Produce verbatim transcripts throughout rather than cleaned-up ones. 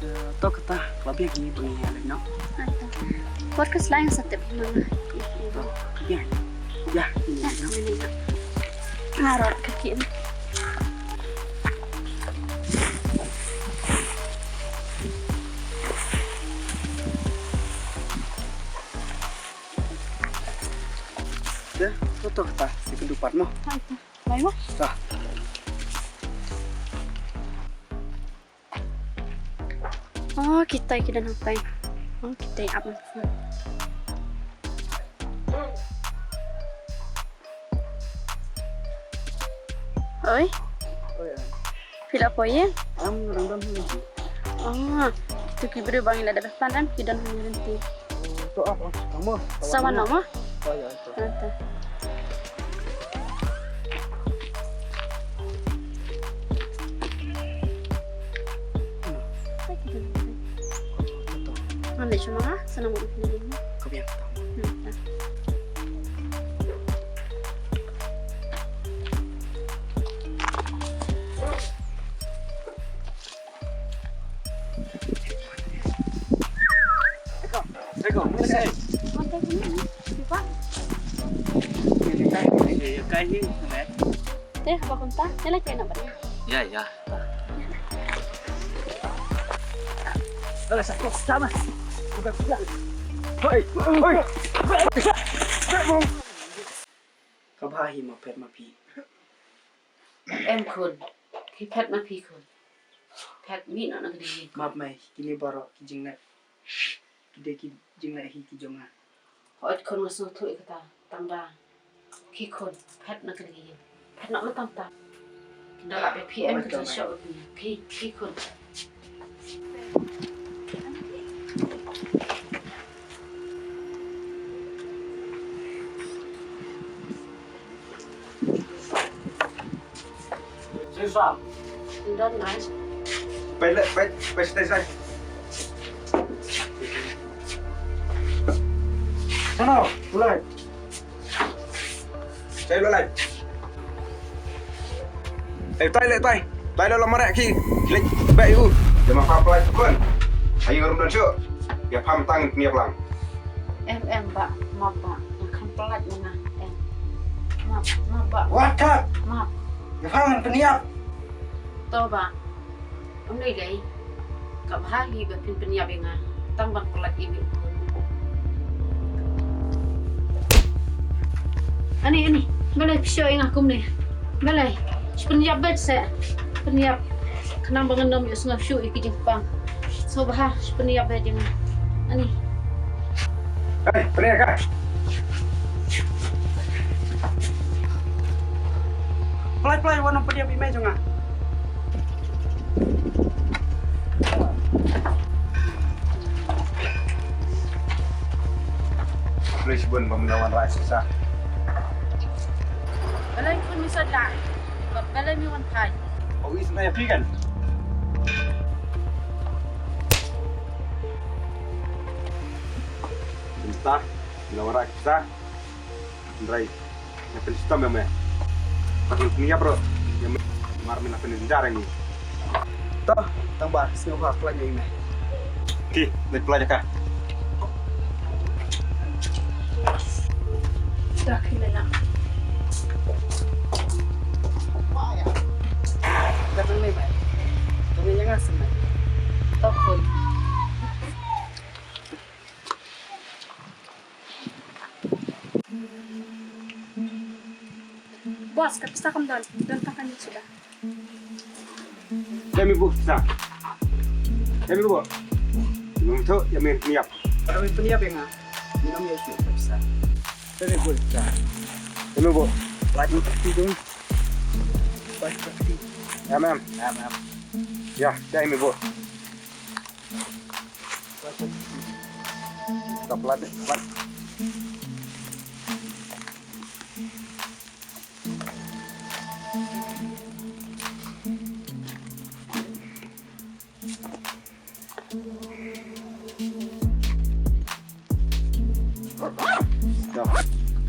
To kata, ba biang hi ba ngi ïa leit noh. Ai to. Por ka slai sa tep na. To, biang. Ïa, ini noh. Ini noh. Nga rot ka kim. Ïa, to to kata, si ka dupat mo. Ai to. Bai mo. Ta. Oh, kita ki don hangtai. Oh, kita ap na phone. Oi. Oi, ah. Phi la poi ïa? Am, rang don hi. Oh, tu ki briew ba ngi la dep plan am ki don hi rynti. Oh, to ap, ap. Kamu. Sa wan noh mo? Oh, ïa, to. Ah, to. Ngan leit sha ma nga, sa nang buh ïa phi na ïing. Ka biang. Hmm, ta. Te, haba kumta, te la kena bari. Ïa, ïa. Dale, sa ko sama. Hoi, hoi. Ka bha hi ma phet ma phi. Em khun, ki phet ma phi khun. Phet mih noh na ka ding. Map mai, kine baroh ki jingleh. Ki dei ki jingleh hi ki jong nga. Hooid khun, nga sngewthuh ïa kata, tang ba ki khun phet na ka ding. Phet noh ma tam tam. Kin da lah ba phi em ka jingshoh ba phi, phi, phi khun. Sisa. Don nai. Pele, pe, pe, stay, stay. Sana, mulai. Saya mulai. Eh, tai le, tai. Tai le, lamar ki. Lek, baik u. Dia makan apa itu kan? Ayo, rum dan syuk. Ya, pam tang ni pelang. Em, em, bah, map, bah. Nga khlem pyllait ma nga, em. Map, map, bah. Wat kat. Map. Nga phan pynïap. To, bah. Ym dei dei. Ka bha hi ba phin pynïap ïa nga. Tang ban pyllait ïa u. Ani, ani. Balei phi shoh ïa nga kumne? Balei? Pynïap beit se. Pynïap. Khnang ba ngan ym ïohsngew shuh ïa ki jingpang. Sngewbha, pynïap beit ïa nga. Ani. Hei, pynïap ka. Pynlait, pynlait, wan ym pynïap ïa i mei jong nga. Pynlait shibun ba me la wanrah shisha. Balei khun me sot la? Balei me wan phai? Ong ïa phi kan. Mynta, me la wanrah shisha. Hynrei nga pynshitom ïa me. Pat ngan pynïap ruh ïa me. Namar me la pynjynjar ïa ngi. To, tang ba sngewbha pynlait ïa me. Ki, leit pynlait ïa ka. Dah ki leit na. Dah pynlait me. Pynlait ïa nga seh me. To khun. Boss, ka pisa kam don, don tang kane suda. Ïa me buh pisa. Ïa me buh. Ngam tho, ïa me pynïap. Ïa me pynïap ïa nga. Ngam ïa shu pisa. Ïa me buh pisa. Ïa me buh. Lagi pisa tu. Lagi pisa. Ya, ma'am. Ya, ma'am. Ya, ïa me buh. Ka plat, plat. Dah,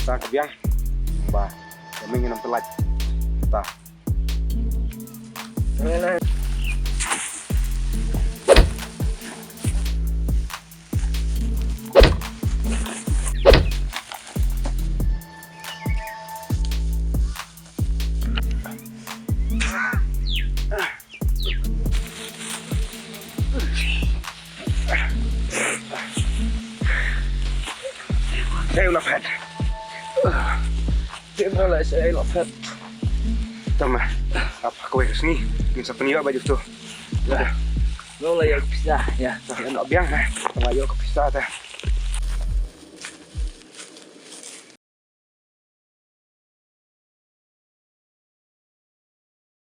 tak biang. Ba, kami ngin nang telat. Dah. Dah, dah. Ai, u la phet. Te ba la sa ai la phet. Tama. Ap kawei ka sngi. Ngin sa pynïoh ba juf tu. Ya. Lo la ïoh ka pisa. Ya. Ïa no biang ha. Tama ïoh ka pisa ta.